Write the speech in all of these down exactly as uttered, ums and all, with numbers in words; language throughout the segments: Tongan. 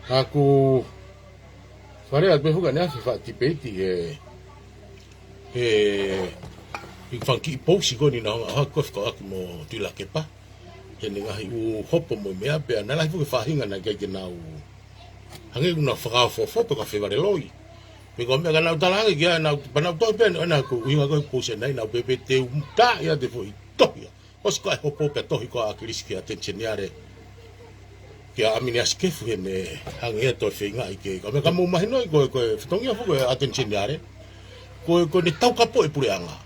Ka ʻoku fale atu pē foki ʻaneafi e faʻa tipeiti he, he, he fanga kiʻi pousi ko eni naʻa nau hanga ʻo hoko ko ē fekauʻaki mo Tuʻi Lakepa. He ʻene ngaahi ʻū hopo mo e meʻa pea naʻe lahi foki e faʻahinga naʻe ʻikai ke nau hangē ʻoku nau fakaofoofo pe ko ha fevale loi. Pea ko e meʻa ka nau talaange ki ai, nau, pea nau tohi pē ʻa e, ʻa e ʻuhinga ko ē e pousi ʻanenai, nau pehē pē te u tā ia ʻa e foʻi tohi ia. ʻOsi ko ē hopo pea tohi ko ē ʻa ʻAkilisi kia Ateni Seniale, kia ʻAminiasi Kefu, he naʻe hangē ia ʻo toe feingaʻi ke, ka meʻa ka mou mahinoʻi ko e, ko e fatongia foki ʻo Ateni Seniale, ko e, ko ʻene taukapo e puleʻanga.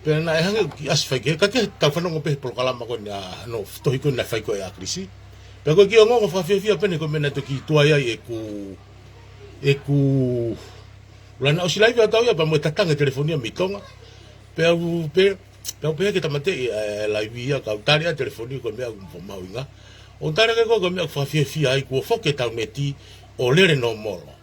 Pea naʻe hangē ʻoku ʻasi fai ki ai, ka ke tau fanongo pē he polokalama ko eni ʻa hono tohi ko eni naʻe fai ko ē ʻe ʻAkilisi. Pea ko e kiʻi ongoongo fakafiefia pē eni ko e meʻa naʻe toki tuai ai ʻeku, ʻeku, ʻuluaki naʻe ʻosi laivi ʻa tautolu ia pea mo e tatangi e telefoni ia mei Tonga. Pea u pē, pea u pehē ke tāmateʻi e laivi ia, kau tali ʻa e telefoni ko e meʻa ʻoku mahuʻinga. ʻOku tali ʻe koe ko e meʻa ʻoku fakafiefia ai, kuo foki e tauneti ʻo lele nōmolo.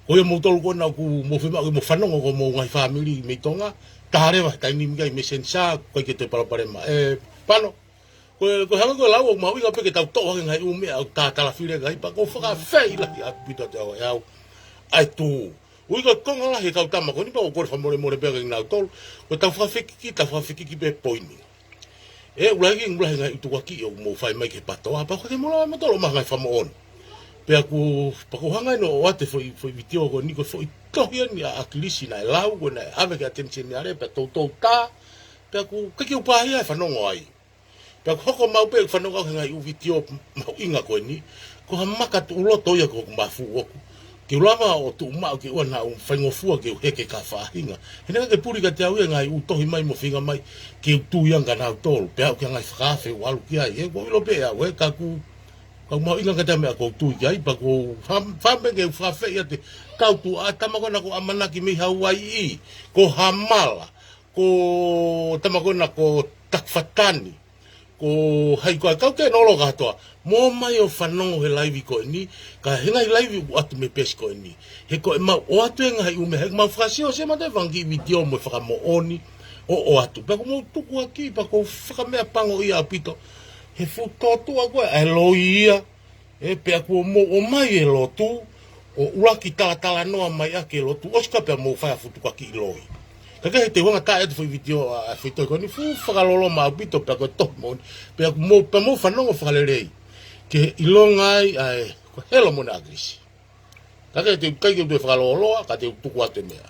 Ko ia moutolu ko ena ʻoku mou fiemaʻu ke mou fanongo ko hoʻomou ngaahi fāmili mei Tonga, tā leva he taimi ni ki ai mei Senisa, ʻikai ke toe palopalema. ʻE, Pano, ko e, ko e hangē ko e lau ʻoku mahuʻinga pē ke tau toʻo hake ngaahi ʻū meʻa ʻoku tātalafile ki ai, pea ʻoku ou fakaafeʻi lahi ʻaupito atu ʻe au ʻa e tuʻu. ʻUi ko e konga lahi e kau tama ko eni pea ʻoku ou kole fakamolemole pē kia kinautolu. Ko ʻetau fakafekiki, tau fakafekiki pē poini. ʻE, ʻuluaki, ʻuluaki ngaahi ʻū tukuakiʻi ʻoku mou fai mai ki he PTOA, pea ʻoku ʻikai ke mou lava moutolu ʻo maʻu ha ngaahi fakamoʻoni. Pea ʻoku, pea ʻoku ou hanga eni ʻo ʻoatu e foʻi, foʻi vitiō ko eni, ko e foʻi tohi eni ʻa ʻAkilisi naʻe lau, ko ē naʻe ʻave kia Ateni Seniale, pea toutou tā, pea ʻoku ʻikai ke u pāhia he fanongo ai. Pea ʻoku hoko maʻu pē ʻeku fanongo au he ngaahi ʻū vitiō mahuʻinga ko eni, ko ha maka tuʻuloto ia ko ʻeku mafu ʻoku. Ke u lava ʻo tuʻu maʻu ke ʻoua naʻa u faingofua ke u heke ki ha faʻahinga. He naʻe ʻikai ke puli kiate au ia e ngaahi ʻū tohi mai mo e feinga mai ke u tui ange kia nautolu. Pea aʻu ki he ngaahi fakaafe ʻoku ʻalu ki ai. He ʻoku ou ʻilo pē ʻe au ē, ka ʻoku, ka ʻoku mahuʻinga kiate au e meʻa ʻoku ou tui ki ai, pea ʻoku ou fā-, fāmili ke u fakaafeʻi atu e kau tuʻa, tama ko ena ko ʻAmanaki mei Hauaiʻi, ko Hamala, ko e tama ko ena ko Takifatani, ko hai ko ē kau tekinolosi kātoa, mou ō mai ʻo fanongo he laivi ko eni, ka he ngaahi laivi ʻoku ʻoatu mei he peesi ko eni. He ko ʻemau ʻoatu e ngaahi ʻū meʻa, he ʻoku mau fakasio, sio mai e fanga kiʻi vitiō mo e fakamoʻoni ʻoku ʻoatu. Pea ʻoku mou tukuakiʻi, pea ʻoku ou fakameʻapangoʻia ʻaupito he fuʻu tōtuʻa ko ē ʻa e loi ia, ʻe, pea kuo mou ō mai e lotu, ʻo ʻuluaki talatalanoa mai ʻaki e lotu, ʻosi ko ia pea mou fai ha fuʻu tukuakiʻi loi. Ka ke he te u hanga ʻo tā atu e foʻi vitiō ʻa, ʻa e foʻi tohi ko eni, fuʻu fakaloloma ʻaupito pea ko e tohi moʻoni, pea mou, pea mou fanongo fakalelei. Ke ʻilonga ai ʻa e, ko e helo moʻoni ʻa ʻAkilisi. Ka ke he te u ʻikai ke u toe fakalōloa, ka te u tuku atu e meʻa.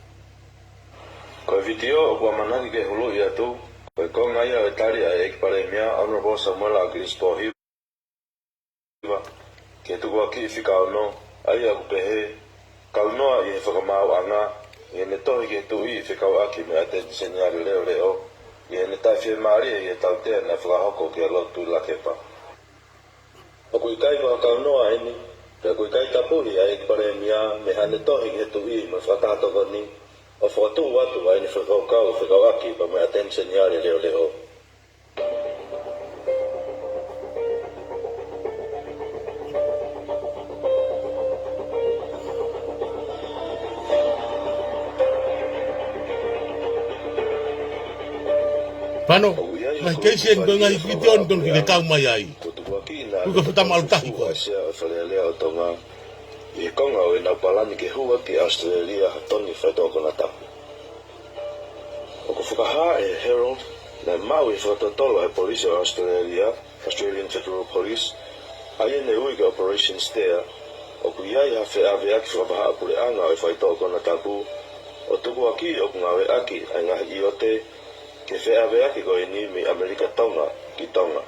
Ko e vitiō ʻoku ʻamanaki ke huluʻi atu, ko e konga ia ʻo e tali ʻa e ʻEiki Palēmia, Honourable Samuela ʻAkilisi Pōhiva, ki he tukuakiʻi fika ono, ʻa ia ʻoku pehē, kaunoa ʻi he fakamaauʻanga, ʻi heʻene tohi ki he Tuʻi fekauʻaki mo e Ateni Seniale Leʻoleʻo, ʻi heʻene taʻefiemālie ʻi he tautea naʻe fakahoko ki he lotu Lakepa. ʻOku ʻikai ko ha kaunoa ʻeni, pea ʻoku ʻikai tapuhi ʻa e ʻEiki Palēmia mei haʻane tohi ki he Tuʻi mo e Fakataha Tokoni, ʻo fokotuʻu atu ʻa ʻene fakakaukau fekauʻaki pea mo e Ateni Seniale Leʻoleʻo. Pano, ngaahi keisi eni ko e ngaahi vitiō eni tonu ke ke kau mai ai. Ko e tukuakiʻi naʻe ʻoku fuʻu tama ʻalu tahi ko ē. Sea ʻo e Fale Alea ʻo Tonga, ʻi he konga ʻo ʻenau palani ke hū ʻaki ʻa ʻAositelēlia ha toni faitoʻo konatapu. ʻOku fakahā ʻe he Herald naʻe maʻu ʻi he fakatotolo ʻa e polisi ʻo ʻAositelēlia, Australian Federal Police, ʻa ia naʻe ui ko e Operation Stair, ʻoku ʻi ai ha feʻaveʻaki fakavahaʻapuleʻanga ʻo e faitoʻo konatapu, ʻo tukuakiʻi ʻoku ngāueʻaki ʻa e ngaahi ʻiote ki he feʻaveʻaki ko eni mei ʻAmelika Tonga ki Tonga.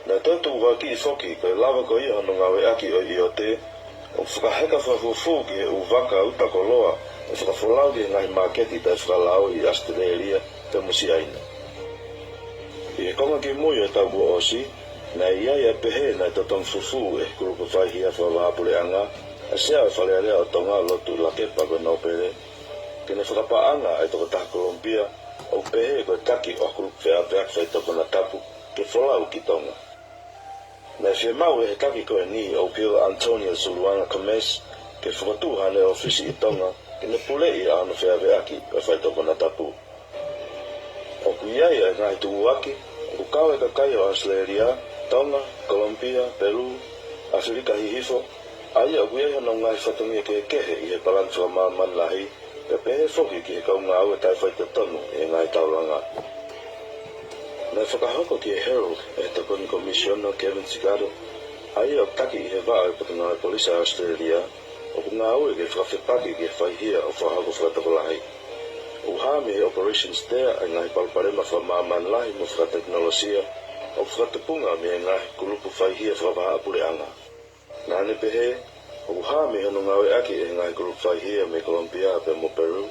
Naʻe toe tukuakiʻi foki ko e lava ko ia hono ngāueʻaki ʻo e ʻiote ʻoku fakaheka fakafufū ki he ʻū vaka uta koloa ʻe fakafolau ki he ngaahi māketi taʻefakalao ʻi ʻAositelēlia pea mo Siaina. ʻI he konga kimui ʻo e taʻu kuo ʻosi, naʻe ʻi ai ʻa e pehē naʻe totongi fufū ʻe he kulupu faihia fakavahaʻapuleʻanga ʻa e Sea ʻo e Fale Alea ʻo Tonga, Lotu Lakepa ko e Nōpele, ke ne fakapaʻanga ʻa e tokotaha Kolomupia ʻoku pehē ko e taki ʻo ha kulupu feʻaveʻaki faitoʻo konatapu ke folau ki Tonga. Naʻe fiemaʻu ʻe he taki ko eni ʻoku ʻiloa ko Antonio Zuluaga Gomez ke fokotuʻu haʻane ʻōfisi ʻi Tonga ke ne puleʻi ʻa hono feʻaveʻaki ʻo e faitoʻo konatapu. ʻOku ʻi ai ʻa e ngaahi tukuakiʻi, ʻoku kau e kakai ʻo ʻAositelēlia, Tonga, Kolomupia, Pelū, ʻAfilika Hihifo, ʻA ia ʻoku ʻi ai hono ngaahi fatongia kehekehe ʻi he palani fakamāmani lahi, pea pehē foki ki he kau ngāue taʻefaitotonu ʻi he ngaahi taulanga. Naʻe fakahoko ki he Herald ʻe he Tokoni Komisiona Kevin Zekato, ʻa ia ʻoku taki ʻi he vaʻa ʻo e Potungāue Polisi ʻa ʻAositelēlia, ʻoku ngāue ke fakafepaki ki he faihia ʻo e fakahoko fakatokolahi. ʻOku hā mei he Operation Stair ʻa e ngaahi palopalema fakamāmani lahi mo fakatekinolosia ʻoku fakatupunga mei he ngaahi kulupu faihia fakavahaʻapuleʻanga. Naʻa ne pehē, ʻoku hā mei hono ngāueʻaki ʻe he ngaahi kulupu faihia mei Kolomupia pea mo Peru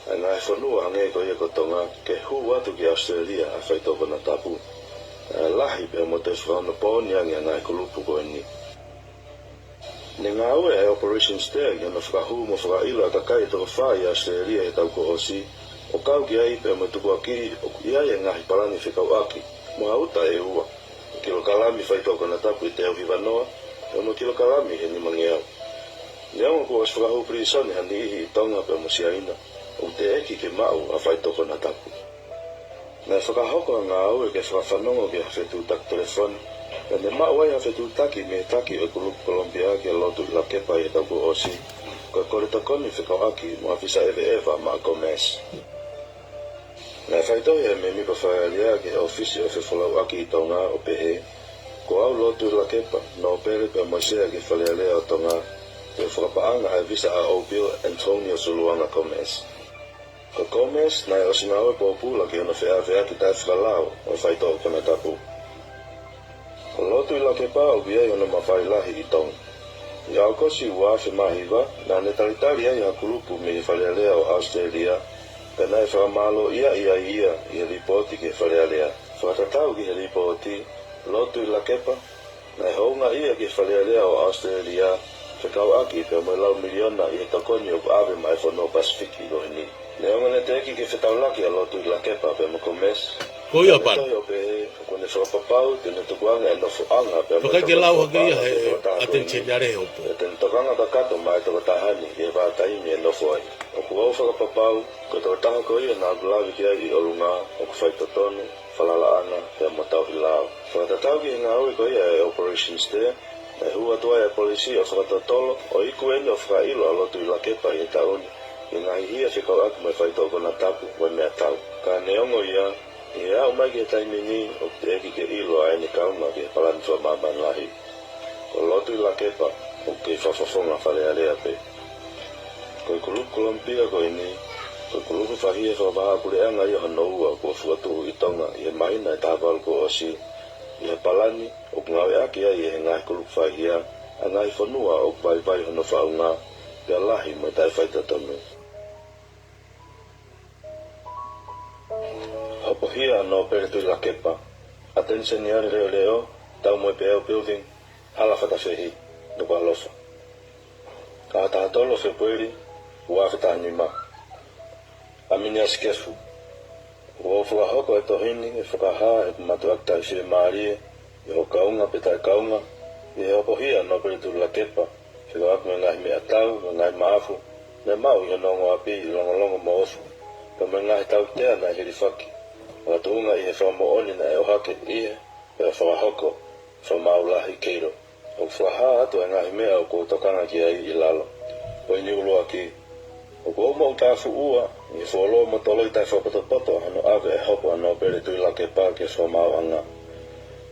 ʻa e ngaahi fonua hangē ko ia ko Tonga ke hū atu ki ʻAositelēlia ʻa e faitoʻo konatapu, ʻa e lahi pea mo e toe fakaonopooni ange ʻa e ngaahi kulupu ko eni. Ne ngāue ʻa e Operation Stair ʻi hono fakahū mo fakaʻilo ʻa e kakai ʻe toko fā ʻi ʻAositelēlia he taʻu kuo ʻosi, ʻo kau ki ai pea mo e tukuakiʻi ʻoku ʻi ai e ngaahi palani fekauʻaki mo ha uta ʻe ua, kilokalami faitoʻo konatapu ʻe teau hiva noa, pea mo e kilokalami ʻe nimangeau. Neongo kuo ʻosi fakahū pilīsone ha niʻihi ʻi Tonga pea mo Siaina ʻoku teʻeki ke maʻu ʻa e faitoʻo konatapu. Naʻe fakahoko ʻa e ngāue ke fakafanongo ki ha fetuʻutaki telefoni, pea ne maʻu ai ha fetuʻutaki mei he taki ʻo e kulupu Kolomupia ki he Lotu ʻi Lakepa ʻi he taʻu kuo ʻosi, ko e kole tokoni fekauʻaki mo ha visa ʻeveʻeva maʻa Gomez. Naʻe faitohi ʻa e mēmipa Fale Alea ki he ʻōfisi ʻo e fefolauʻaki ʻi Tonga ʻo pehē, ko au Lotu ʻi Lakepa, nōpele pea mo e sea ki he Fale Alea ʻo Tonga, ke fakapaʻanga ʻa e visa ʻa ʻOpil Antonio Zuluaga Gomez. Ko Gomez naʻe ʻosi ngāue pōpula ki hono feʻaveʻaki taʻefakalao ʻo e faitoʻo konatapu. Ko Lotu ʻi Lakepa ʻoku ʻi ai hono mafai lahi ʻi Tonga. ʻI ʻAokosi ua afe mā hiva, naʻa ne talitali ai ha kulupu mei he Fale Alea ʻo ʻAositelēlia, pea naʻe fakamālōʻia ai ia ʻi he lipooti ki he Fale Alea. Fakatatau ki he lipooti, Lotu ʻi Lakepa naʻe houngaʻia ki he Fale Alea ʻo ʻAositelēlia, fekauʻaki pea mo e lau miliona ʻi he tokoni ʻoku ʻave maʻa e fonua Pasifiki ko eni. Neongo ne teʻeki ke fetaulaki ʻa Lotu ʻi Lakepa pea mo Gomez, ko ia naʻa ne pau tohi ʻo pehē, ʻoku ne fakapapau te ne tukuange ʻa e nofoʻanga pea mo e tokoni fakapaʻanga ki he tokotaha ko eni, pea te ne tokanga kakato maʻa e tokotaha ni ʻi he vahaʻa taimi ʻe nofo ai. ʻOku ou fakapapau ko e tokotaha ko ia naʻa ku lave ki ai ʻi ʻolunga ʻoku faitotonu, falalaʻanga pea mo tauhi lao. Fakatatau ki he ngāue ko ia ʻa e Operation Stair, naʻe hū atu ai ʻa e polisi ʻo fakatotolo ʻo iku eni ʻo fakaʻilo ʻa Lotu ʻi Lakepa ʻi he taʻu ni ʻi he ngaahi hia fekauʻaki mo e faitoʻo konatapu mo e meʻatau. Ka neongo ia, ʻi he aʻu mai ki he taimi ni ʻoku teʻeki ke ʻilo ʻa ʻene kaunga ki he palani fakamāmani lahi. Ko Lotu ʻi Lakepa ʻoku kei fakafofonga Fale Alea pē. Ko e kulupu Kolomupia ko eni, ko e kulupu faihia fakavahaʻapuleʻanga ia hono ua kuo fokotuʻu ʻi Tonga ʻi he māhina ʻe taha valu kuo ʻosi, ʻi ha palani ʻoku ngāueʻaki ai ʻe he ngaahi kulupu faihia ʻa e ngaahi fonua ʻoku vaivai hono faʻunga, pea lahi mo e taʻefaitotonu. Hopohia ʻa Nōpele Tuʻilakepa, ʻAteni Seniale Leʻoleʻo, Taumoepeau Building, Hala Fatafehi, Nukuʻalofa. Ka taha tolu Fēpueli, ua afe taha nima. ʻAminiasi Kefu. ʻOku ou fakahoko e tohi ni ʻi he fakahā ʻeku mātuʻaki taʻefiemālie, ʻi hoʻo kaunga pe taʻekaunga, ʻi he hopohia ʻa Nōpele Tuʻilakepa, fekauʻaki mo e ngaahi meʻatau, mo e ngaahi mahafu naʻe maʻu ʻi hono ongo ʻapi ʻi Longolongo mo Ofu, pea mo e ngaahi tautea naʻe hilifaki, makatuʻunga ʻi he fakamoʻoni naʻe ʻohake ʻi he, pea fakahoko, Fakamaau Lahi Keilo. ʻOku fakahā atu ʻa e ngaahi meʻa ʻoku ou tokanga ki ai ʻi lalo. Poini ʻuluaki, ʻoku ou moʻutāfuʻu ʻi he fuoloa mo toloi taʻefakapotopoto ʻa hono ʻave ʻa e hopo ʻa Nōpele Tuʻilakepa ki he fakamaauʻanga.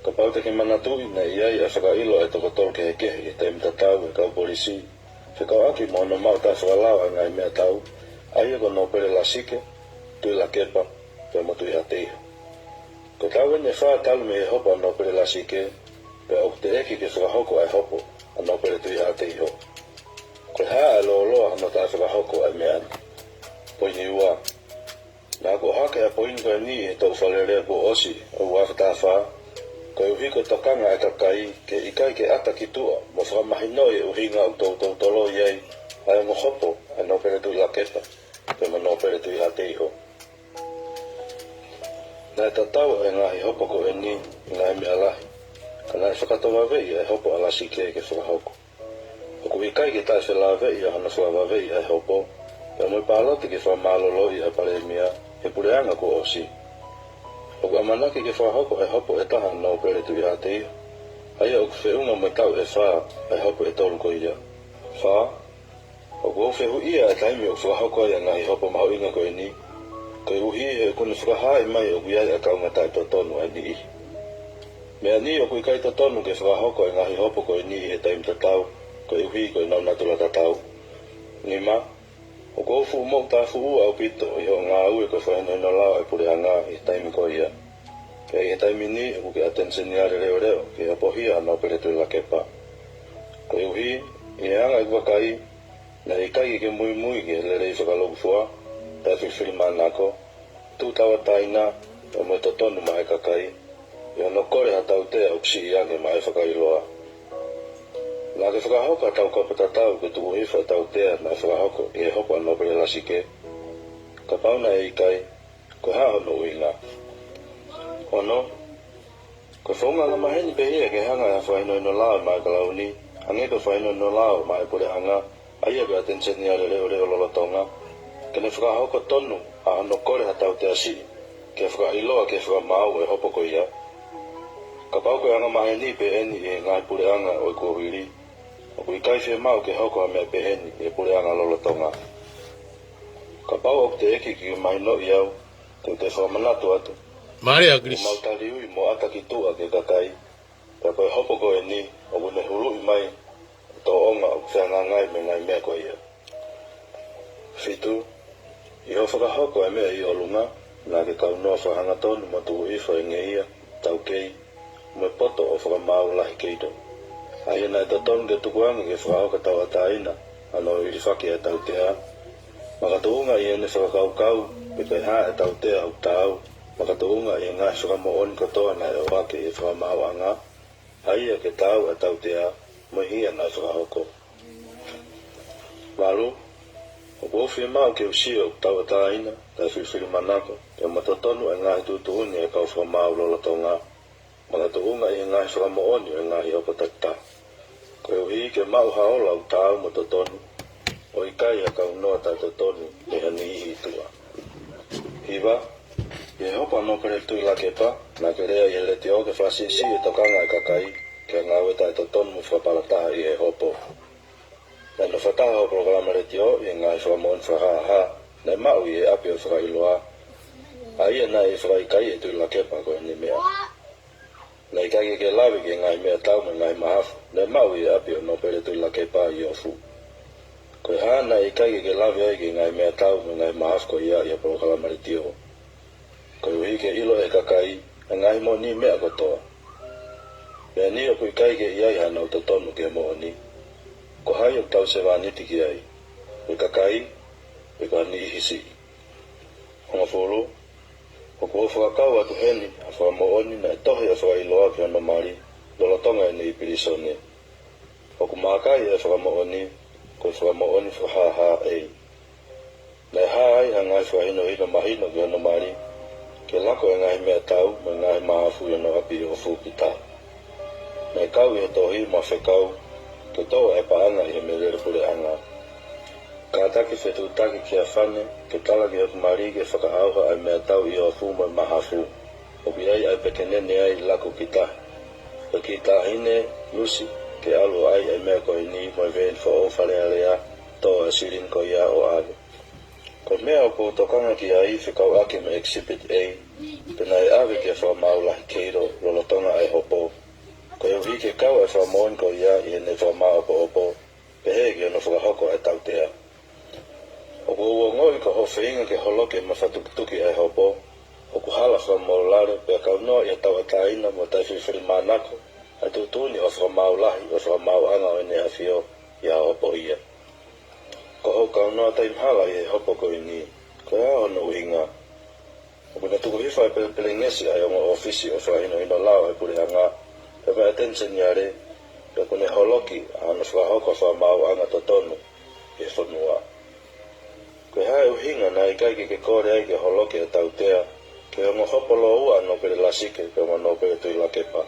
Kapau te ke manatuʻi, naʻe ʻi ai ʻa e fakaʻilo ʻa e toko tolu kehekehe ʻi he taimi tatau ʻe he kau polisi, fekauʻaki mo hono maʻu taʻefakalao ʻa e ngaahi meʻatau, ʻa ia ko Nōpele Lasike, Tuʻilakepa, pea mo Tuʻihaʻateiho. Ko e taʻu eni ʻe fā talu mei he hopo ʻa Nōpele Lasike, pea ʻoku teʻeki ke fakahoko ʻa e hopo ʻa Nōpele Tuʻihaʻateiho. Ko e hā ʻa e lōloa hono taʻefakahoko ʻa e meʻa ni? Poini ua. Naʻa ku ʻohake ʻa e poini ko eni ʻi he toʻu Fale Alea kuo ʻosi ʻo ua afe taha fā, koeʻuhi ko e tokanga ʻa e kakai ke ʻikai ke ʻata ki tuʻa mo fakamahinoʻi e ʻuhinga ʻoku toutou toloi ai ʻa e ongo hopo ʻa Nōpele Tuʻilakepa pea mo Nōpele Tuʻihaʻateiho. Naʻe tatau ʻa e ngaahi hopo ko eni ʻi he ngaahi meʻa lahi, ka naʻe fakatovave ʻa e hopo ʻa Lasike ke fakahoko. ʻOku ʻikai ke taʻefelāveʻi ʻa hono fakavave ʻa e hopo, pea mo e pāloti ke fakamālōlōʻi ʻa e Palēmia he puleʻanga kuo ʻosi. ʻOku ʻamanaki ke fakahoko ʻa e hopo ʻe taha ʻa Nōpele Tuʻihaʻateiho, ʻA ia ʻoku feʻunga mo e taʻu ʻe fā ʻa e hopo ʻe tolu ko ia. Fā, ʻoku ou fehuʻia ʻa e taimi ʻoku fakahoko ai ʻa e ngaahi hopo mahuʻinga ko eni, koeʻuhi he ʻoku ne fakahaaʻi mai ʻoku ʻi ai ʻa e kaunga taʻetotonu ʻa e niʻihi. Meʻa ni, ʻoku ʻikai totonu ke fakahoko ʻa e ngaahi hopo ko eni ʻi he taimi tatau, koeʻuhi ko ʻenau natula tatau. Nima, ʻoku ou fuʻu moʻutāfuʻua ʻaupito ʻi hoʻo ngāue ko e fakahinohino lao ʻa e puleʻanga ʻi he taimi ko ia. Pea ʻi he taimi ni ʻoku ke ʻateniseni leʻoleʻo ki he hopo hia ʻa Nōpele Tuʻilakepa. Koeʻuhi, ʻi he anga ʻeku vakai, naʻe ʻikai ke ke muimui ki he lelei fakalūkufua, taʻefilifilimānako, tuʻu tauʻatāina, pea mo e totonu maʻá e kakai, ʻi hono kole ha tautea ʻoku siʻi ange maʻá e fakaʻiloa. Naʻá ke fakahoko ha taukapo tatau ke tuku hifo ʻa e tautea naʻe fakahoko ʻi he hopo ʻa Nōpele Lasike? Kapau naʻe ʻikai, ko e hā hono ʻuhinga? Ono, ko e founga angamaheni pē ia ke hanga ʻe he fakahinohino lao maʻá e Kalauni, hangē ko e fakahinohino lao maʻá e puleʻanga, ʻa ia ko e ʻateniseni leʻoleʻo lolotonga, ke ne fakahoko tonu ʻa hono kole ha tautea siʻi ke fakaʻiloa ki he fakamaau ʻo e hopo ko ia? Kapau ko e angamaheni pē ʻeni ʻi he ngaahi puleʻanga ʻo e kuohili, ʻoku ʻikai fiemaʻu ke hoko ha meʻa peheni ʻi he puleʻanga lolotonga. Kapau ʻoku teʻeki ke mahinoʻi au, te u toe fakamanatu atu. Mālie ʻa Kilisi. Mau taliui mo ʻata ki tuʻa ki he kakai, pea ko e hopo ko eni ʻoku ne huluʻi mai e tōʻonga ʻoku fehangahangai mo e ngaahi meʻa ko ia. Fitu, ʻi hoʻo fakahoko ʻa e meʻa ʻi ʻolunga, naʻá ke kaunoa fakahangatonu mo tuku hifo e ngeia, taukei, mo e poto ʻo Fakamaau Lahi Keito, ʻa ia naʻe totonu ke tukuange ke fakahoko tauʻatāina ʻa hono hilifaki ʻa e tautea, makatuʻunga ʻi heʻene fakakaukau pe ko e hā e tautea ʻoku taau, makatuʻunga ʻi he ngaahi fakamoʻoni kotoa naʻe ʻohake ʻi he fakamaauʻanga, ʻa ia ke taau ʻa e tautea mo e hia naʻe fakahoko. Valu, ʻoku ou fiemaʻu ke u sio ʻoku tauʻatāina, taʻefilifilimānako, pea mo totonu ʻa e ngaahi tuʻutuʻuni ʻa e kau fakamaau lolotonga, makatuʻunga ʻi he ngaahi fakamoʻoni ʻo e ngaahi hopo takitaha, koeʻuhi ke maʻu ha ola ʻoku taau mo totonu, ʻo ʻikai ha kaunoa taʻetotonu mei ha niʻihi ʻi tuʻa. Hiva, ʻi he hopo ʻa Nōpele Tuʻilakepa, naʻá ke lea ʻi he letiō ke fakasiʻisiʻi e tokanga ʻa e kakai ki he ngāue taʻetotonu mo fakapalataha ʻi he hopo. Naʻe nofo taha hoʻo polokalama letiō ʻi he ngaahi fakamoʻoni fakahāhā naʻe maʻu ʻi he ʻapi ʻo e fakaʻiloa, ʻa ia naʻe fakaʻikaiʻi ʻe Tuʻilakepa ko ʻene meʻa. Naʻe ʻikai ke ke lave ki he ngaahi meʻatau mo e ngaahi mahafu naʻe maʻu ʻi he ʻapi ʻo Nōpele Tuʻilakepa ʻi ʻOfu. Ko e hā naʻe ʻikai ke ke lave ai ki he ngaahi meʻatau mo e ngaahi mahafu ko ia ʻi hoʻo polokalama letiō? Koeʻuhi ke ʻilo ʻe he kakai ʻa e ngaahi moʻoniʻi meʻa kotoa. Meʻa ni ʻoku ʻikai ke ʻi ai hanau totonu ki he moʻoni. Ko hai ʻoku tau sevāniti ki ai? Ko e kakai, pe ko ha niʻihi siʻi? Hongofulu, ʻoku ou fakakau atu heni ha fakamoʻoni naʻe tohi ʻe he fakaʻiloa ki hono mali lolotonga ʻene ʻi pilīsone. ʻOku mākai ʻe he fakamoʻoni ko e fakamoʻoni fakahāhā ʻei. Naʻe hā ai ha ngaahi fakahinohino mahino ki hono mali ke lako e ngaahi meʻatau mo e ngaahi mahafu ʻi hono ʻapi ʻi ʻOfu ki tahi. Naʻe kau ʻi he tohi mo ha fekau ke toʻo ʻa e paʻanga ʻi he melele puleʻanga. Kātaki fetuʻutaki kia Fane ke tala ki hoku mali ke fakaʻauha ʻa e meʻatau ʻi ʻOfu mo e mahafu. ʻOku ʻi ai ʻa e pekenene ai lako ki tahi. Ko e kiʻi taʻahine, Lusi, ke ʻalu ʻo ʻai ʻa e meʻa ko eni mo e veeni foʻou Fale Alea, toʻo ʻa e silini ko ia ʻo ʻave. Ko e meʻa ʻoku ou tokanga ki ai fekauʻaki mo e Exhibit A, te nai ʻave kia Fakamaau Lahi Keito lolotonga ʻa e hopo, koeʻuhi ke kau ʻa e fakamoʻoni ko ia ʻi heʻene fakamāʻopoʻopo, pehē ki hono fakahoko ʻa e tautea. ʻOku ou ongoʻi ko hoʻo feinga ke holoki e mafatukituki ʻa e hopo, ʻoku hala fakamōlale pea kaunoa ʻi he tauʻatāina mo taʻefilifilimānako ʻa e tuʻutuʻuni ʻa Fakamaau Lahi ʻo e Fakamaauʻanga ʻo ʻEne ʻAfio ʻi ha hopo ia. Ko hoʻo kaunoa taimi hala ʻi he hopo ko eni, ko e hā hono ʻuhinga? ʻOku ne tuku hifo ʻa e pelepelengesi ʻa e ongo ʻōfisi ʻo e fakahinohino lao ʻa e puleʻanga, pea mo e ʻAteni Seniale, pea ʻoku ne holoki ʻa hono fakahoko fakamaauʻanga totonu ʻi he fonua. Ko e hā e ʻuhinga naʻe ʻikai ke ke kole ai ke holoki e tautea ki he ongo hopo lōua ʻa Nōpele Lasike pea mo Nōpele Tuʻilakepa?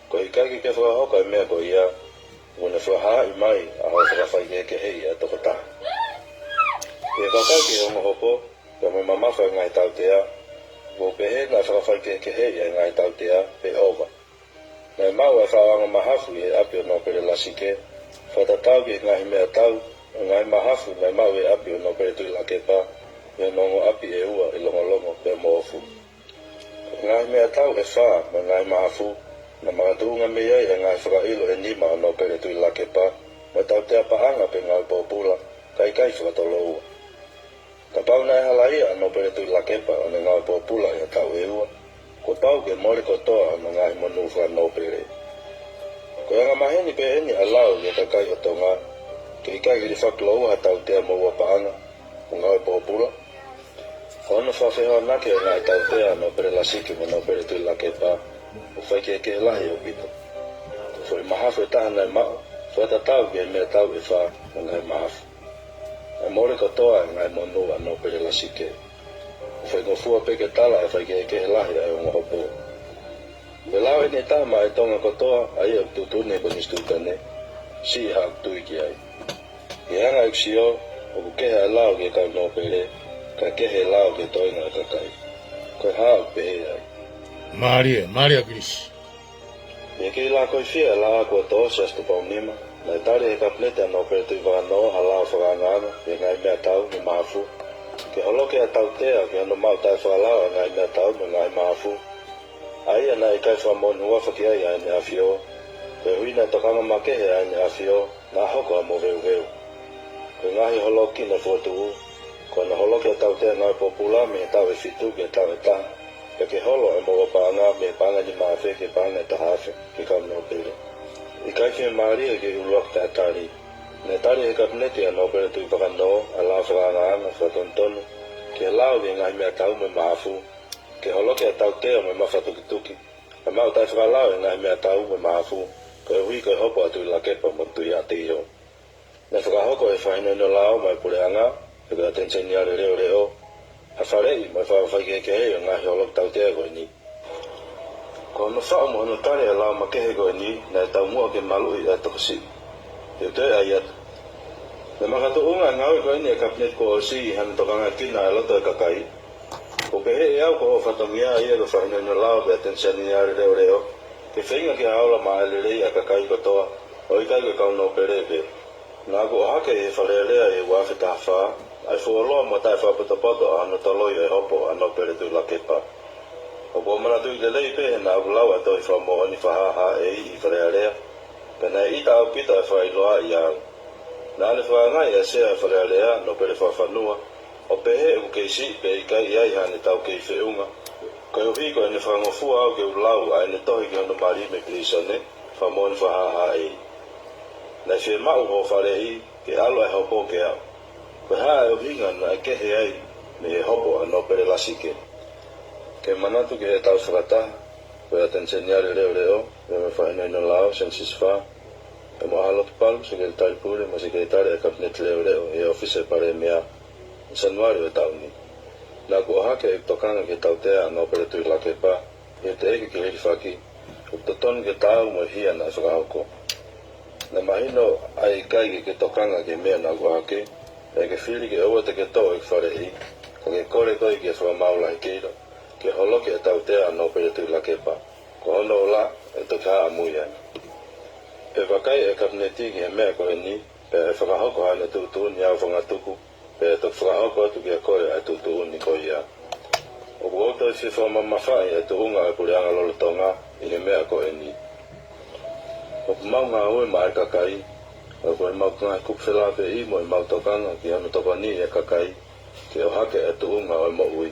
Ko e ʻikai ke ke fakahoko e meʻa ko ia, ʻoku ne fakahaaʻi mai ʻa hoʻo fakafaikehekeheʻi ʻa e tokotaha. ʻI he vakai ki he ongo hopo, pea mo e mamafa e ngaahi tautea, ʻoku ou pehē naʻe fakafaikehekeheʻi ʻa e ngaahi tautea pe ʻova. Naʻe maʻu ʻa e fakaʻaonga mahafu ʻi he ʻapi ʻo Nōpele Lasike, fakatatau ki he ngaahi meʻatau mo e ngaahi mahafu naʻe maʻu ʻi he ʻapi ʻo Nōpele Tuʻilakepa ʻi hono ongo ʻapi ʻe ua ʻi Longolongo pea mo ʻOfu. Ko e ngaahi meʻatau ʻe fā mo e ngaahi mahafu, naʻe makatuʻunga mei ai ʻa e ngaahi fakaʻilo ʻe nima ʻo Nōpele Tuʻilakepa, mo e tautea paʻanga pe ngāue pōpula, kae ʻikai fakatoloua. Kapau naʻe halaia ʻa Nōpele Tuʻilakepa ʻo ne ngāue pōpula ʻi ha taʻu ʻe ua, kuo pau ke mole kotoa hono ngaahi monū fakanōpele. Ko e angamaheni pē ʻeni ʻa e lao ki he kakai ʻo Tonga, ke ʻikai hilifaki lōua ha tautea mo ua paʻanga, mo ngāue pōpula. Ko hono fakafehoanaki ʻo e ngaahi tautea ʻa Nōpele Lasike mo Nōpele Tuʻilakepa, ʻoku faikehekehe lahi ʻaupito. Ko e foʻi mahafu ʻe taha naʻe maʻu, fakatatau ki he meʻatau ʻe fā mo e ngaahi mahafu, naʻe mole kotoa e ngaahi monū ʻa Nōpele Lasike. ʻOku faingofua pē ke tala ʻa e faikehekehe lahi ʻa e ongo hopo. Ko e lao ʻeni ʻe taha maʻa e Tonga kotoa, ʻa ia ʻoku tuʻutuʻuni ʻe he Konisitūtone, siʻi haʻaku tui ki ai. ʻI he anga ʻeku sio, ʻoku kehe ʻa e lao ki he kau nōpele, kae kehe e lao ki he toenga ʻo e kakai. Ko e hā ʻoku pehē ai? Mālie, mālie ʻa Kilisi. ʻI he kei lakoifia e laʻā kuo tō, Siaosi Tupoumima, naʻe tali ʻe he Kapineti ʻa Nōpele Tuʻivakanō ʻa e lao fakaangaanga ki he ngaahi meʻatau mo e mahafu, ke holoki ʻa e tautea ki hono maʻu taʻefakalao ʻa e ngaahi meʻatau mo e ngaahi mahafu, ʻa ia naʻe ʻikai fakamoʻoni huafa ki ai ʻa ʻEne ʻAfio, koeʻuhi naʻe tokanga makehe ʻa ʻEne ʻAfio naʻa hoko ʻa e moveuveu. Ko e ngaahi holoki naʻe fokotuʻu, ko hono holoki ʻa e tautea ngāue pōpula mei he taʻu ʻe fitu ki he taʻu ʻe taha, pea ke holo ʻa e moʻua paʻanga mei he paʻanga ʻe nima afe ki he paʻanga ʻe taha afe ki he kau nōpele. ʻIkai fiemālie ke ʻuluaki taʻetali. Naʻe tali ʻe he Kapineti ʻa Nōpele Tuʻivakanō ʻa e lao fakaangaanga fakatonutonu ki he lao ki he ngaahi meʻatau mo e mahafu, ke holoki ʻa e tautea mo e mafatukituki, kae maʻu taʻefakalao e ngaahi meʻatau mo e mahafu, koeʻuhi ko e hopo ʻa Tuʻilakepa mo Tuʻihaʻateiho. Naʻe fakahoko ʻe he fakahinohino lao mo e puleʻanga, pe ko e ʻAteni Seniale Leʻoleʻo, ha faleʻi mo e fakafaikehekeheʻi ʻo e ngaahi holoki tautea ko ʻeni. Ko hono faʻu mo hono tali ʻa e lao makehe ko ʻeni, naʻe taumuʻa ke maluʻi ʻa e tokosiʻi. Te u toe ʻai atu. Naʻe makatuʻunga e ngāue ko ʻeni ʻa e Kapineti kuo ʻosi ʻi hano tokangaekina ʻa e loto ʻo e kakai. ʻOku pehē ʻe au ko hoʻo fatongia ia ko e fakahinohino lao pe ʻAteni Seniale Leʻoleʻo, ke feinga ke ʻaola maʻa e lelei ʻa e kakai kotoa, ʻo ʻikai ko e kau nōpele pē. Naʻa ku ʻohake ʻi he Fale Alea ʻi he ua afe taha fā, ʻa e fuoloa mo taʻefakapotopoto ʻa hono toloi ʻo e hopo ʻa Nōpele Tuʻilakepa. ʻOku ou manatuʻi lelei pē he naʻa ku lau ʻa e tohi fakamoʻoni fakahāhāʻi ʻi Fale Alea, pea naʻe ʻita ʻaupito ʻa e fakaʻiloa ʻia au. Naʻa ne fakaangaʻi ʻa e Sea ʻo e Fale Alea, Nōpele Fakafanua, ʻo pehē ʻoku kei siʻi pea ʻikai ʻi ai haʻane taukei feʻunga, koeʻuhi ko ʻene fakangofua au ke u lau ʻa ʻene tohi ki hono mali mei pilīsone, fakamoʻoni fakahāhāʻi. Naʻe fiemaʻu hoʻo faleʻi ke ʻalu ʻa e hopo ke aʻu. Ko e hā e ʻuhinga naʻe kehe ai mei he hopo ʻa Nōpele Lasike? Ke manatu ki he taʻu fakataha, ko e ʻAteni Seniale Leʻoleʻo, pea mo e fakahinohino lao, Senisusi Fā, pea mo ʻAhalotu Palu, Sekelitali Pule mo e Sekelitali ʻa e Kapineti Leʻoleʻo ʻi he ʻŌfisi ʻo e Palēmia, ʻi Sānuali ʻo e taʻu ni. Naʻa ku ʻohake ʻeku tokanga ki he tautea ʻa Nōpele Tuʻilakepa, ʻi he teʻeki ke hilifaki, ʻoku totonu ke taau mo e hia naʻe fakahoko. Naʻe mahino ʻa e ʻikai ke ke tokanga ki he meʻa naʻa ku ʻohake, pea ke fili ke ʻoua te ke toʻo ʻeku faleʻi, ka ke kole koe ki he Fakamaau Lahikeila, ke holoki ʻa e tautea ʻa Nōpele Tuʻilakepa. Ko hono ola, ʻe toki hā ʻamui ai. ʻE vakai ʻa e Kapineti ki he meʻa ko ʻeni, pea ʻe fakahoko haʻane tuʻutuʻuni aofangatuku, pea ʻe toki fakahoko atu kiate koe ʻa e tuʻutuʻuni ko ia. ʻOku ou toe fie fakamamafaʻi ʻa e tuʻunga ʻo e puleʻanga lolotonga ʻi he meʻa ko ʻeni. ʻOku mau ngāue maʻa e kakai, ʻa ia ko ʻemau ngaahi kupu felāveʻi mo ʻemau tokanga ki hono tokoniʻi ʻa e kakai ke ʻohake ʻa e tuʻunga ʻo e moʻui.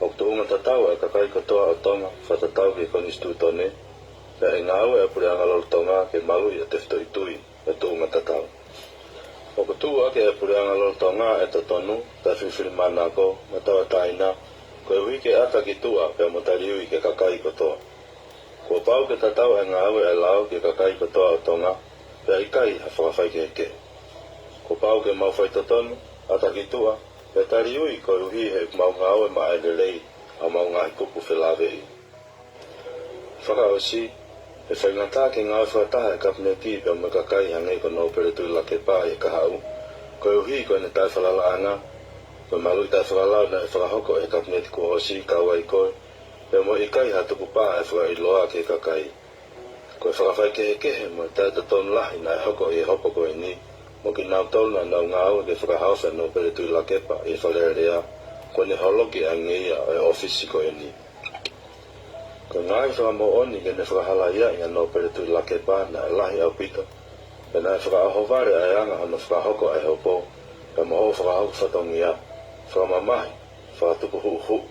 ʻOku tuʻunga tatau ʻa e kakai kotoa ʻo Tonga, fakatatau ki he Konisitūtone, pea ʻe ngāue ʻa e puleʻanga lolotonga ke maluʻi ʻa e tefitoʻi tui ʻo e tuʻunga tatau. ʻOku tuʻu ʻaki ʻe he puleʻanga lolotonga ʻa e totonu, taʻefilifilimānako, mo e tauʻatāina, koeʻuhi ke ʻata ki tuʻa pea mo taliui ki he kakai kotoa. Kuo pau ke tatau ʻa e ngāue ʻa e lao ki he kakai kotoa ʻo Tonga, pea ʻikai ha fakafaikehekehe. Kuo pau ke mau faitotonu, ʻata ki tuʻa, pea taliui koeʻuhi he ʻoku mau ngāue maʻa e lelei ʻa homau ngaahi kupu felāveʻi. Fakaʻosi, ʻe faingataʻa ke ngāue fakataha ʻa e Kapineti pea mo e kakai hangē ko Nōpele Tuʻilakepa ʻi he kahaʻu, koeʻuhi ko ʻene taʻefalalaʻanga, ko e maluʻi taʻefakalao naʻe fakahoko ʻe he Kapineti kuo ʻosi kau ai koe, pea mo e ʻikai ha tukupā ʻa e fakaʻiloa ki he kakai. Ko e fakafaikehekehe mo e taʻetotonu lahi naʻe hoko ʻi he hopo ko eni, mo kinautolu naʻa nau ngāue ke fakahaofi ʻa Nōpele Tuʻilakepa ʻi he Fale Alea, kuo ne holoki ʻa e ngeia ʻo e ʻōfisi ko eni. Ko e ngaahi fakamoʻoni ke ne fakahalaiaʻi ʻa Nōpele Tuʻilakepa naʻe lahi ʻaupito, pea naʻe fakaʻohovale ʻa e anga hono fakahoko ʻa e hopo, pea mo hoʻo fakahoko fatongia, fakamamahi, fakatupu huʻuhuʻu.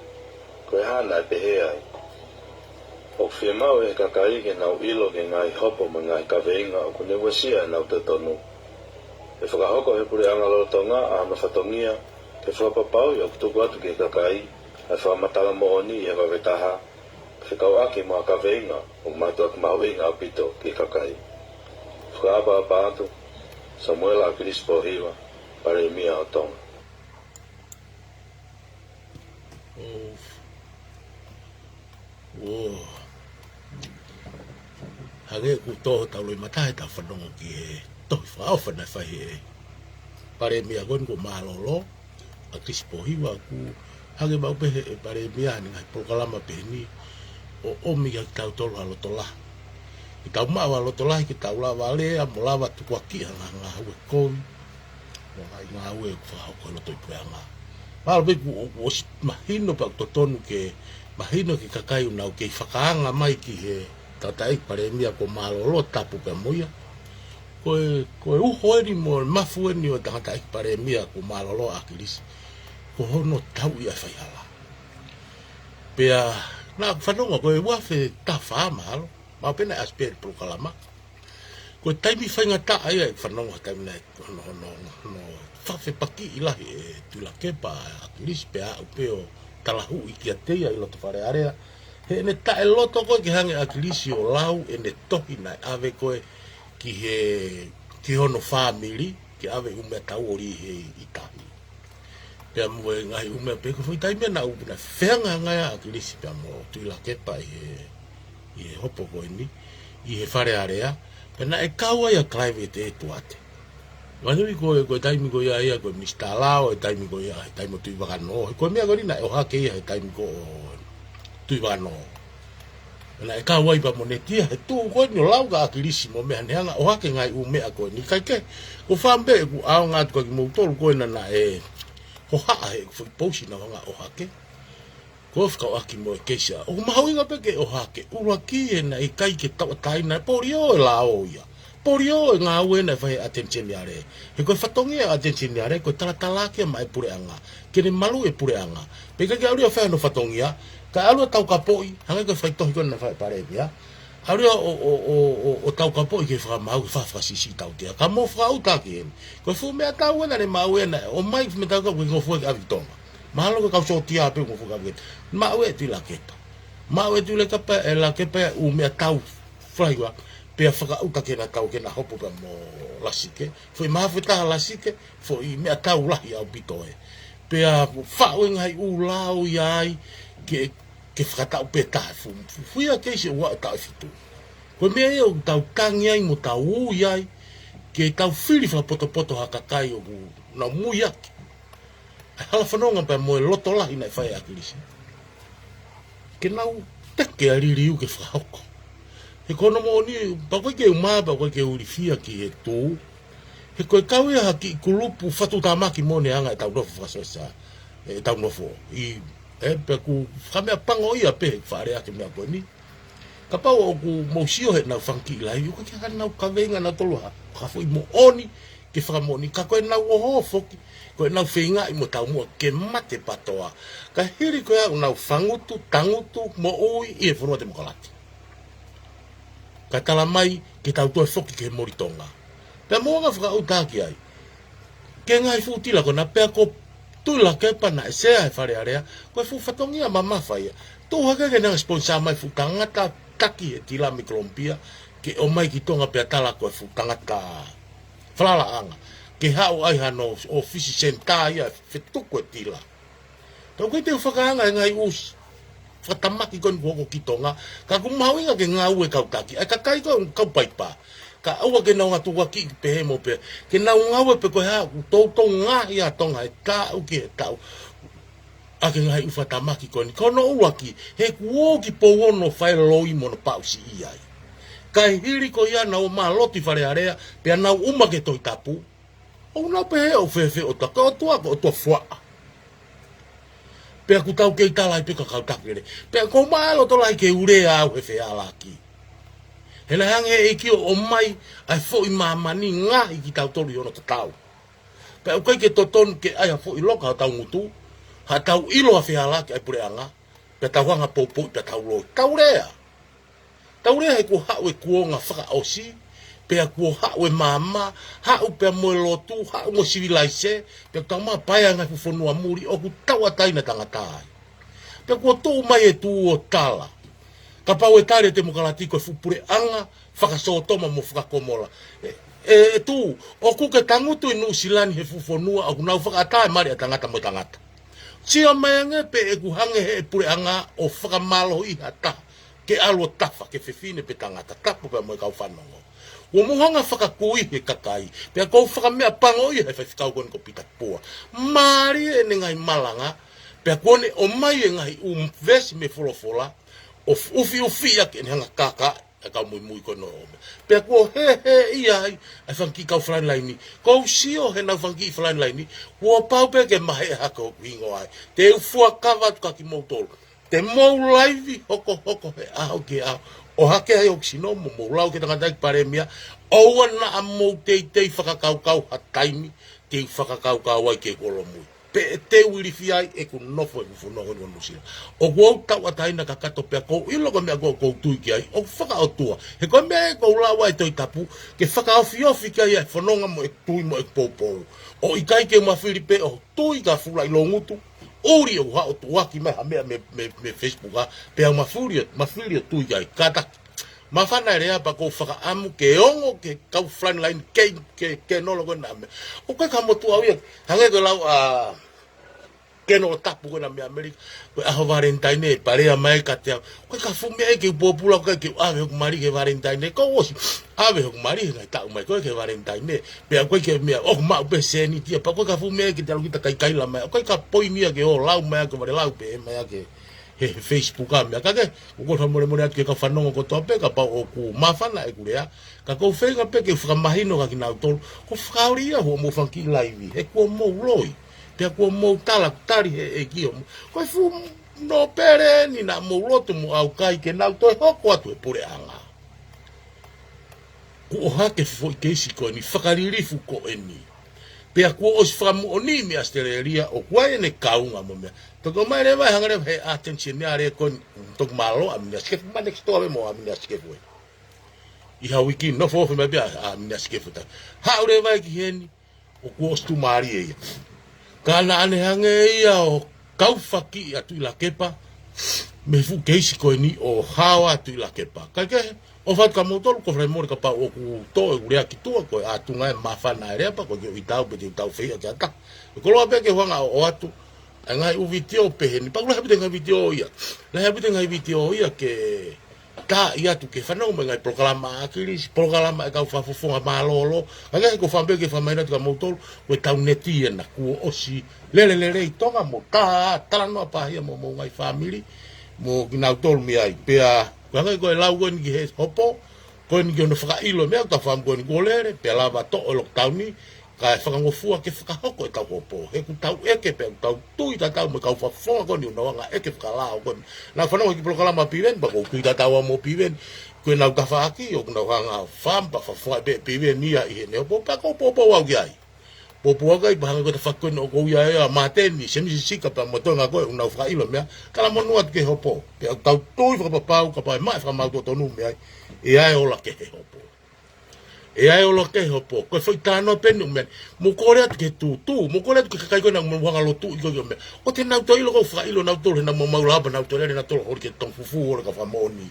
Ko e hā naʻe pehē ai? ʻOku fiemaʻu ʻe he kakai ke nau ʻilo ki he ngaahi hopo mo e ngaahi kaveinga ʻoku ne uesia ʻenau totonu. ʻE fakahoko ʻe he puleʻanga lolotonga ʻa hono fatongia ke fakapapauʻi ʻoku tuku atu ki he kakai ʻa e fakamatala moʻoni ʻi he vave taha, fekauʻaki mo ha kaveinga ʻoku mātuʻaki mahuʻinga ʻaupito ki he kakai. Fakaʻapaʻapa atu, Samuela ʻAkilisi Pōhiva, Palēmia ʻo Tonga. ʻO, ʻo, hangē ʻoku tō hotau loʻimata heʻetau fanongo ki he tohi fakaʻofa naʻe fai ʻe he Palēmia ko eni kuo mālōlō, ʻAkilisi Pōhiva, ʻoku hangē maʻu pē ʻe he Palēmia ʻene ngaahi polokalama pehē ni ʻo ʻomi kiate kitautolu ha loto lahi. Ke tau maʻu ha loto lahi, ke tau lava lea mo lava tukuakiʻi ha ngaahi ngāue kovi mo e ngaahi ngāue ʻoku fakahoko ʻi loto ʻi puleʻanga. Mahalo pē kuo, kuo ʻosi mahino pea ʻoku totonu ke mahino ki he kakai ʻoku nau kei fakaanga mai ki he tangataʻeiki Palēmia kuo mālōlō, tapu pea mo ia. Ko e, ko e uho eni mo e mafu eni ʻo e tangataʻeiki Palēmia kuo mālōlō, ʻAkilisi, ko hono tauʻi ʻa e faihala. Pea naʻa ku fanongo ko e ua afe taha fā mahalo, maʻu pē naʻe ʻasi pē he polokalama. Ko e taimi faingataʻa ia ʻeku fanongo he taimi naʻe hono, hono, hono fakafepakiʻi lahi ʻe Tuʻilakepa ʻa ʻAkilisi pea aʻu pē ʻo talahuʻi kiate ia ʻi loto Fale Alea. Heʻene taʻeloto ko ē ke hanga ʻe ʻAkilisi ʻo lau ʻene tohi naʻe ʻave ko ē ki he, ki hono fāmili, ke ʻave ʻū meʻatau ʻo lī he ʻi tahi. Pea mo e ngaahi ʻū meʻa pē ko e foʻi taimi ia naʻa ku puna fehangahangai ʻa ʻAkilisi pea mo Tuʻilakepa ʻi he, ʻi he hopo ko eni, ʻi he Fale Alea, pea naʻe kau ai ʻa Clive ʻEtuate. Manui ko e, ko e taimi ko ia ia ko e Minisitā Lao, he taimi ko ia, he taimi ʻo Tuʻivakanō. He ko e meʻa ko eni naʻe ʻohake ia he taimi ko ē ʻo Tuʻivakanō. Naʻe kau ai pea mo Netia he tuʻu ko eni ʻo lau kia ʻAkilisi mo e meʻa, ne hanga ʻohake ngaahi ʻū meʻa ko eni. Kae kehe, ʻoku ou fakaʻamu pē ʻeku ʻaonga atu ka kimoutolu ko ē naʻa nau hohaʻa he foʻi pousi naʻa nau hanga ʻohake. Ko e fekauʻaki mo e keisi ʻoku mahuʻinga pē ke ʻohake. ʻUluaki, he naʻe ʻikai ke tauʻatāina, polio e lao ia. Polio e ngāue naʻe fai ʻe he ʻAteni Seniale. He ko e fatongia ʻa e ʻAteni Seniale ko e talatalaaki ia maʻa e puleʻanga, ke ne maluʻi e puleʻanga. Pea ʻikai ke ʻalu ia ʻo fai hono fatongia, kae ʻalu ia ʻo taukapoʻi, hangē ko e faitohi ko ē naʻe fai ʻe Palēmia. ʻAlu ia ʻo, ʻo, ʻo, ʻo, ʻo taukapoʻi ke fakamaau, ke fakafakasiʻisiʻi tautea. Ka mou fakaʻuta ki heni. Ko e fuʻu meʻatau ē naʻa ne maʻu ē naʻe ʻomai, fuʻu meʻatau ka ʻoku ʻikai ngofua ke ʻave ki Tonga. Mahalo ko e kau sōtia pē ʻoku ngofua ke ʻave ki Tonga. Maʻu ē ʻe Tuʻilakepa. Maʻu ē ʻe Tuʻilakepa, ʻe Lakepa ia ʻū meʻatau faiva, pea fakaʻuta ke na tau ke na hopo pea mo Lasike. Foʻi mahafu ʻe taha Lasike, foʻi meʻatau lahi ʻaupito ē. Pea faʻu e ngaahi ʻū lao ia ai ke, ke fakatau pē taha fu-, fu-, fuia keisi ʻo aʻu taʻu ʻe fitu. Ko e meʻa ia ʻoku tau tangi ai mo tau ui ai, ke tau fili fakapotopoto ha kakai ʻoku nau muiaki ʻa e hala fononga pea mo e loto lahi naʻe fai ʻe ʻAkilisi, ke nau teke ʻa e liliu ke fakahoko. He ko hono moʻoni, pea ʻoku ʻikai ke u mā, pea ʻoku ʻikai ke u ilifia ki he tū. He ko e kau ia ha kiʻi kulupu fatu tamaki mo ne anga ʻetau nofo fakasōsiale, ʻetau nofo. ʻI, ē, pea ʻoku fakameʻapango ia pē he faʻaleake meʻa ko eni. Kapau ʻoku mou sio heʻenau fanga kiʻi laivi, ʻoku ʻikai ke ʻi ai hanau kaveinga nautolu ha, ha foʻi moʻoni, ke fakamoʻoni, ka ko ʻenau ʻoho foki, ko ʻenau feingaʻi mo taumuʻa ke mate patoa. Ka hili ko ia ʻoku nau fangutu, tangutu, moʻui ʻi he fonua temokalati. Ka tala mai, ke tau toe foki ki he moli Tonga. Pea mou anga fakaʻuta ki ai. Ki he ngaahi fuʻu tila ko ena pea ko Tuʻilakepa naʻe sea he Fale Alea, ko e fuʻu fatongia mamafa ia. Tuʻu hake ke ne hanga ʻo sponsor mai fuʻu tangata taki he tila mei Kolomupia, ke ʻomai ki Tonga pea tala ko e fuʻu tangata falalaʻanga. Ke haʻu ai hano ʻōfisi senitā ia ʻe fetuku e tila. Ka ʻoku ʻikai te u fakaanga e ngaahi ʻū fakatamaki ko eni kuo hoko ki Tonga, ka ʻoku mahuʻinga ke ngāue kau taki, ʻa e kakai ko ē kau paipa. Ka ʻoua ke nau ngatu ua kiʻi pehē mo pehē, ke nau ngāue pē ko e hā, ʻoku toutou ngaohi ʻa Tonga he taʻu ki he taʻu ʻaki e ngaahi ʻū fakatamaki ko eni. Ko hono ʻuluaki, he kuo ō ki Pouono ʻo fai e loi mo hono paʻusiʻi ai. Kae hili ko ia naʻa nau ō mai ʻo lotu ʻi Fale Alea, pea nau ō mai ki he Tohi Tapu. ʻOku nau pehē ʻoku fēfē ʻOtua, ko e ʻOtua ko e ʻOtua fuaʻa. Pea ʻoku tau kei tala ai pē ka kau takele. Pea ʻoku ou maʻu e loto lahi ke u lea au he fehālaaki. He naʻe hanga ʻe he ʻEiki ʻo ʻomai ʻa e foʻi māmani ngaohi kitautolu ʻi hono tatau. Pea ʻoku ʻikai ke totonu ke ʻai ha foʻi loka ʻo tau ngutu, ha tau ʻilo ʻa e fehālaaki ʻa e puleʻanga, pea tau hanga ʻo poupouʻi pea tau loi. Tau lea. Tau lea he kuo haʻu e kuonga fakaʻosi, pea kuo haʻu e maama, haʻu pea mo e lotu, haʻu mo e sivilaise, pea tau maʻu pē ʻa e ngaahi fuʻu fonua muli ʻoku tauʻatāina tangata ai. Pea kuo tuʻu mai e Tuʻi ʻo tala. Kapau ʻe tali e temokalati ko e fuʻu puleʻanga, fakasōtoma mo fakakomola. ʻE, ʻe, ʻe Tuʻi, ʻoku ke tangutu ʻi Nuʻu Sila ni he fuʻu fonua ʻoku nau fakaʻatā e mali ʻa tangata mo tangata. Sio mai ange pē ʻoku hanga ʻe he puleʻanga ʻo fakamālohiʻi ha taha. Ke ʻalu ʻo tafa, ke fefine pe tangata, tapu pea mo e kau fanongo. Kuo mou hanga ʻo fakakuihi e kakai, pea ʻoku ou fakameʻapangoʻia he faifekau ko eni ko Pita Pua. Mālie ʻene ngaahi malanga, pea kuo ne ʻomai e ngaahi ʻū veesi mei he folofola, ʻo f-, ʻufiʻufi ʻaki ʻene hanga ʻo kākaaʻi e kau muimui ko eni ʻo ʻomai. Pea kuo hēhēʻia ai ʻa e fanga kiʻi kau frontline. Kuo u sio he nau fanga kiʻi frontline, kuo pau pē ke maheʻa hake hoku hingoa ai. Te u fuakava atu kia kimoutolu. Te mou laivi hokohoko he ʻaho ki he ʻaho. ʻO hake ai hoku sino mo mou lau ki he tangataʻeiki palēmia. ʻOua naʻa mou teitei fakakaukau ha taimi te u fakakaukau ai ki heʻeku holomui. Pe te u ilifia ai ʻeku nofo ʻi he fuʻu fonua ko eni ʻo Nuʻu Sila. ʻOku ou tauʻatāina kakato pea ʻoku ou ʻilo ko e meʻa ko ē ʻoku ou tui ki ai ʻoku fakaʻotua. He ko e meʻa ē ʻoku ou lau ai e Tohi Tapu, ke fakaofiofi ki ai ʻa e fononga mo e tui mo e poupou. ʻOku ʻikai ke u mafili pē ʻo tui ka fula ʻi loungutu, ʻuli ʻoku haʻu ʻo tuʻuaki mai ha meʻa mei, mei, mei Facebook ā, pea u mafili, mafili ʻo tui ki ai, kātaki. Māfana e lea pea ʻoku ou fakaʻamu ke ongo ki he kau frontline ke, ke, ke nolo ko ena meʻa. ʻOku ʻikai ke u motuʻa au ia, hangē ko e lau ʻa Kenolo Tapu ko ena mei ʻAmelika, ko e ʻaho Valentine, pea lea mai kiate au. ʻOku ʻikai ke u fuʻu meʻa ke u pōpula, ʻoku ʻikai ke u ʻave hoku mali ki he Valentine, kuo u ʻosi ʻave hoku mali he ngaahi taʻu mai ko ē ki he Valentine. Pea ʻoku ʻikai ke meʻa, ʻoku maʻu pē sēniti ia, pea ʻoku ʻikai ke u fuʻu meʻa ke te ʻalu kita ʻo kaikai mai. ʻOku ʻikai ke u poini ia ke u lau mai ʻaki, vale lau pē mai ʻaki he, he Facebook ʻa meʻa. Ka ke, ʻoku ou fakamolemole atu ki he kau fanongo kotoa pē, kapau ʻoku māfana ʻeku lea, ka ʻoku ou feinga pē ke fakamahino kia kinautolu, ʻoku fakaoli ia hoʻomou fanga kiʻi laivi, he kuo mou loi, pea kuo mou tala, tali he ʻEiki ʻo mou. Ko e fuʻu nōpele eni naʻa mou lotu mo ʻaukai ke nau toe hoko atu he puleʻanga. Kuo ʻohake foʻi keisi ko eni, fakalilifu ko eni. Pea kuo ʻosi fakamoʻoni mei ʻAositelēlia ʻoku ʻi ai ʻene kaunga mo e meʻa. Toki ʻomai leva ʻe hanga leva he attention ia leva ko eni, toki mālō ʻa Minisita Sikefu, ma next door mo ʻa Minisita Sikefu ē. ʻI ha uike nofo ofi mai pē ʻa, ʻa Minisita Sikefu ta. Haʻu leva ia ki heni, ʻoku ʻosi tuʻumālie ia. Ka naʻa ne hanga ia ʻo kaufakiʻi ʻa Tuʻilakepa, mei he fuʻu keisi ko eni ʻo hao ʻa Tuʻilakepa. Kae kehe, ʻofa atu kia moutolu, ʻoku ou fakamolemole kapau ʻoku tō ʻeku lea ki tuʻa, ko e ʻatunga ē, māfana e lea pea ʻoku ʻikai ke u ʻita au pe te u tau fehiʻa ki ha taha. ʻE koloa pē ke u hanga ʻo ʻoatu ʻa e ngaahi ʻū vitiō pehē ni, pea ʻoku lahi ʻaupito e ngaahi vitiō ia. Lahi ʻaupito e ngaahi vitiō ia ke tā atu ke fanongo mai ngaahi polokalama ʻa ʻAkilisi, polokalama ʻa e kau fakafofonga mālōlō. Kae kehe ʻoku ou fakaʻamu pē ke fakamahino atu kia moutolu, ko e tau neti ena kuo ʻosi lele lelei Tonga mo tā, talanoa pē ia mo hoʻomou ngaahi fāmili, mo kinautolu mei ai. Pea, ko e hangē ko e lau ko eni ki he hopo, ko eni ki hono fakaʻilo e meʻa, ʻoku tau fakaʻamu ko eni kuo lele, pea lava toʻo e lockdown ni, kae fakangofua ke fakahoko e tau hopo. He ʻoku tau ʻeke pea ʻoku tau tui tatau mo e kau fakafofonga ko eni ʻoku nau hanga ʻo ʻeke fakalao ko eni. Naʻa ku fanongo ki he polokalama ʻa Piveni, pea ʻoku ou tui tatau au mo Piveni. Ko ʻenau tafaʻaki, ʻoku nau hanga ʻo fakaʻamu pea fakafofonga pē ʻe Piveni ia ʻi heʻene hopo, pea ʻoku ou poupou au ki ai. Poupou au ki ai, pea hangē ko e tafaʻaki ko eni ʻoku ou ʻi ai ʻa Māteni, Semisi Sika pea mo Tonga ko ē, ʻoku nau fakaʻilo e meʻa, talamonū atu ki he hopo. Pea ʻoku tau tui fakapapau, kapau ʻe maʻu e fakamaau totonu mei ai, ʻe ʻi ai e ola ki he hopo. ʻE ʻi ai e ola ki he hopo. Ko e foʻi talanoa pē eni ʻoku meʻa. Mou kole atu ki he tūtū, mou kole atu ki he kakai ko ē naʻa mou hanga ʻo lotuʻi ko ē ki he meʻa. ʻOku nau toe ʻilo, ʻoku ou fakaʻilo nautolu, he naʻa mou maʻu lava nautolu ʻo lele nautolu ʻo holi ki he Tonga Fufū, holi ki he kau fakamoʻoni.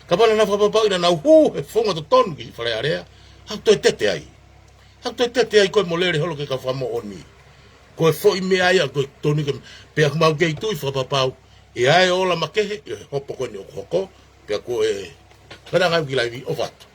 Kapau naʻa nau fakapapauʻi naʻa nau hū he founga totonu ki Fale Alea, ʻoku toe tete ai. ʻOku toe tete ai koe mo lele holo ki he kau fakamoʻoni. Ko e foʻi meʻa ia, ko e tonu ke, pea ʻoku mau kei tui fakapapau, ʻe ʻi ai e ola makehe ʻi he hopo ko eni ʻoku hoko, pea ko e, kātaki au ki he laivi, ʻofa atu.